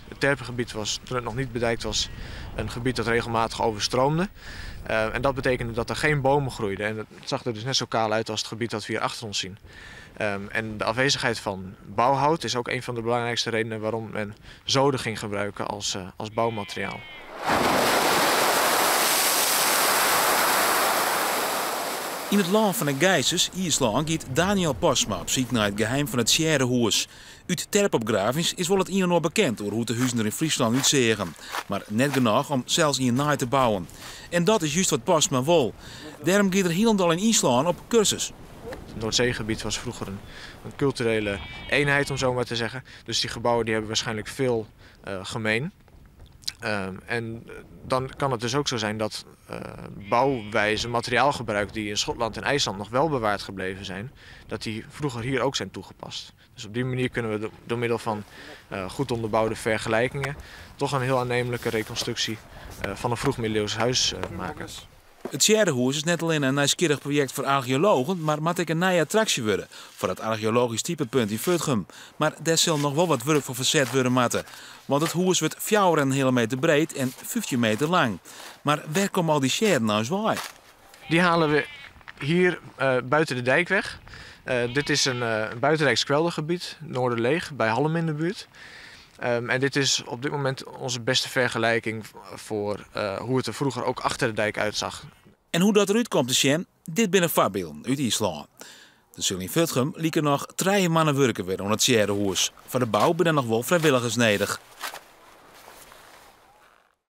Het terpengebied was, toen het nog niet bedijkt was, een gebied dat regelmatig overstroomde. En dat betekende dat er geen bomen groeiden. En het zag er dus net zo kaal uit als het gebied dat we hier achter ons zien. En de afwezigheid van bouwhout is ook een van de belangrijkste redenen waarom men zoden ging gebruiken als bouwmateriaal. Yn it lân fan de geisers, Iislân, giet Daniël Postma op syk nei it geheim fan it Sjerrehûs. Ut terpopgravings is wol it ien en oar bekend oer hoe't de huzen der yn Fryslân útseagen, mar net genôch om sels ien nei te bouwen. En dat is just wat Postma wol. Dêrom giet er hielendal yn Iislân op kursus. Het Noordzeegebied was vroeger een culturele eenheid, om zo maar te zeggen. Dus die gebouwen die hebben waarschijnlijk veel gemeen. En dan kan het dus ook zo zijn dat bouwwijzen, materiaalgebruik die in Schotland en IJsland nog wel bewaard gebleven zijn, dat die vroeger hier ook zijn toegepast. Dus op die manier kunnen we door middel van goed onderbouwde vergelijkingen toch een heel aannemelijke reconstructie van een vroegmiddeleeuws huis maken. It Sjerrehûs is net allinnich in nijsgjirrich projekt foar archeologen, mar moat ek in nije attraksje wurde foar it archeologysk stipepunt yn Furdgum. Mar dêr sil noch wol wat wurk foar ferset wurde moatte, want it hûs wurdt 4,5 meter breed en 15 meter lang. Mar wêr komme al dy sjerren nou eens wei? Die halen we hier buiten de dijk weg. Dit is een buitendijks kweldergebied, Noorderleeg, bij Hallum in de buurt. En dit is op dit moment onze beste vergelijking voor hoe het er vroeger ook achter de dijk uitzag. En hoe dat eruit komt te zien, dit binne foarbylden út Iislân. Der sil yn Furdgum like noch 3 mannen wurke wurde oan it Sjerrehûs. Foar de bou binne noch wol frijwilligers nedich.